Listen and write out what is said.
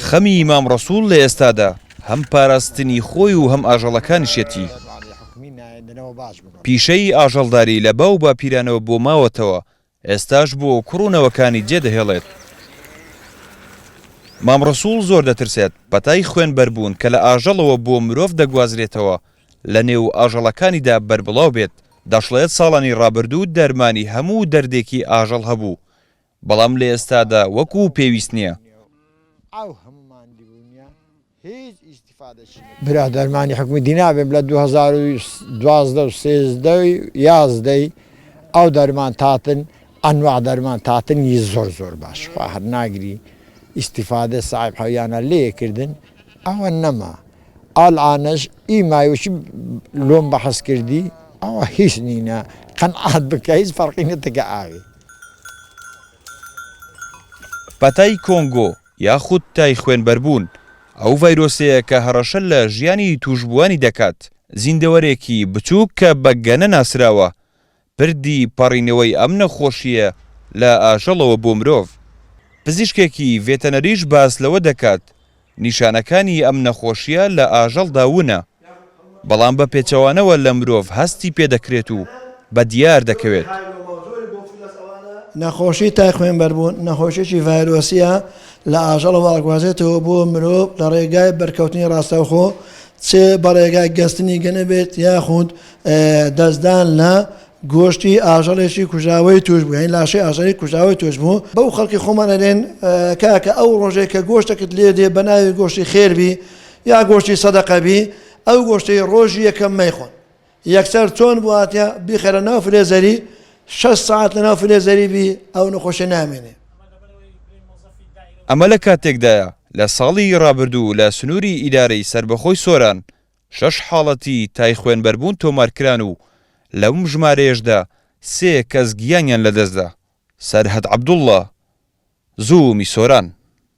خەمی مام ڕەسووڵ لە ئێستادا هەم پاراستنی خۆی و هەم ئاژەڵەکانیشیەتی. پیشەی ئاژەڵداری لە باو باپیرانەوە بۆ ماوەتەوە، ئێستاش بۆ کوڕ و نەوەکانی جێدەهێڵێت. مام ڕەسووڵ زۆر دەترسێت پەتای خوێنبەربوون کە لە ئاژەڵەوە بۆ مرۆڤ دەگوازرێتەوە لە نێو ئاژەڵەکانیدا بەربڵاو بێت، دەشڵێت ساڵانی ڕابردوو دەرمانی هەموو دەردێکی ئاژەڵ هەبوو، بەڵام لە ئێستادا وەکو پێویست نییە. برا دەرمانی حکومی دی نابێم لە 2012 و 13 و یازدەی ئەو دەرمان تاتن ئەنواع دەرمان تاتن ی زۆر زۆر باش خوا هەر ناگری ئیستیفادە ساحب حەویانە لێ کردن ئەوە نەما ئالئانەش ئی مایوشی لۆم بەحس کردی ئەوە هیچ نینە قەنعات بکە هیچ فەرقی نەتەکە ئاوی. پەتای کۆنگۆ یاخود تای خوێنبەربوون، ئەو ڤایرۆسەیە کە هەڕەشە لە ژیانی تووشبووانی دەکات، زیندەوەرێکی بچووک کە بە گەنە ناسراوە، پردی پەڕینەوەی ئەم نەخۆشییە لە ئاژەڵەوە بۆ مرۆڤ. پزیشکێکی ڤێتەنەریش باس لەوە دەکات، نیشانەکانی ئەم نەخۆشییە لە ئاژەڵدا ونە، بەڵام بە پێچەوانەوە لە مرۆڤ هەستی پێدەکرێت و بە دیار دەکەوێت. نەخۆشی تای خوێنبەربوون نەخۆشیەکی ڤایرۆسییە لە ئاژەڵەوە ئەگوازێتەوە بۆ مرۆڤ لە ڕێگای بەرکەوتنی ڕاستەوخۆ چ بە ڕێگای گەستنی گەنە بێت یاخود دەستدان لە گۆشتی ئاژەڵێکی کوژراوەی توش بوو یانی لاشەی ئاژەڵی کوژراوەی توش بوو بەو خەڵکی خۆمان ئەلێن کاکە ئەو ڕۆژێک کە گۆشتەکت لێ دێ بە ناوی گۆشتی خێر بی یا گۆشتی سەدەقە بی ئەو گۆشتەی ڕۆژی یەکەم مەیخۆن یەکسەر چۆن بواتە بیخەرە ناو فرێزەری شەش سەعات لە ناو فرێزەری بی ئەو نەخۆشیە نامێنێ. ئەمە لە کاتێکدایە، لە ساڵی ڕابردوو لە سنووری ئیدارەی سەربەخۆی سۆران شەش حاڵەتی تای خوێنبەربوون تۆمارکران و لەم ژمارەیەشدا سێ کەس گیانیان لەدەستدا. سەرهەد عەبدوڵڵا، زوومی سۆران.